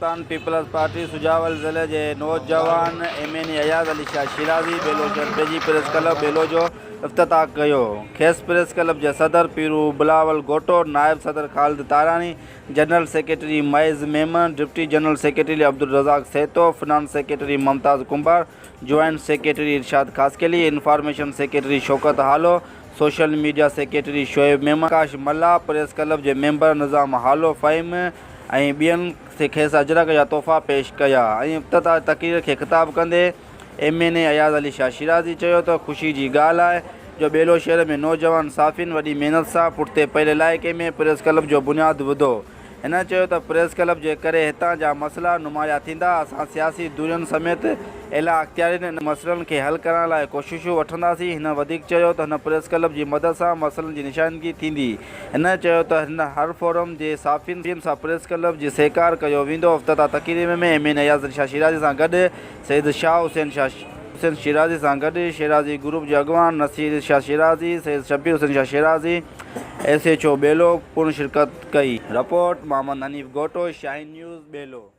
Pakistan peoples party Sujawal ضلعي جي نوجوان M N A Ayaz Ali Shah Shirazi Belo شهر پيجي پريس ڪلب ٻيلو جو افتتاح ڪيو. کيس پريس ڪلب جي صدر پيرو بلاول گهوٽو، نائب صدر Khalid Tarani, general secretary Moiz Memon, deputy general secretary Abdul Razzaq Sahito, finance secretary Mumtaz Kumbhar, joint secretary Irshad Khaskheli, information secretary Shaukat Halo, social media secretary Shoaib Memon, Akash Mallah, press club جي member نظام هالو فهيم ۽ ٻين کيس اجرڪ جا تحفا پيش ڪيا ۽ افتتاحي تقرير کي خطاب ڪندي M N A Ayaz Ali Shah Shirazi چيو ته خوشي جي ڳالهه آهي جو ٻيلو شهر ۾ نوجوان صحافين وڏي محنت سان پٺتي پيل علائقي ۾ پريس ڪلب جو بنياد وڌو. هن چيو ته پريس ڪلب جي ڪري هتان جا مسئلا نمايان ٿيندا، اسان سياسي ڌرين سميت اعليٰ اختيارين انهن مسئلن کي حل ڪرڻ لاء ڪوششون وٺنداسين، هن وڌيڪ چيو ته هن پريس ڪلب جي مدد سان مسئلن جي نشاندگي ٿيندي، هن چيو ته هن هر فورم جي صحافين سان پريس ڪلب جي سهڪار ڪيو ويندو، افتتاح تقريب ۾ M N Ayaz Ali Shah Shirazi سان گڏ سيد شاهه حسين شاهه حسين شيرازي سان گڏ شيرازي گروپ جي اڳواڻ Naseer Shah Shirazi, Syed Shabbir Hussain Shah Shirazi, S H O Belo پڻ شرڪت ڪئي. رپورٽ، محمد حنيف گهوٽو، شاهين نيوز، ٻيلو.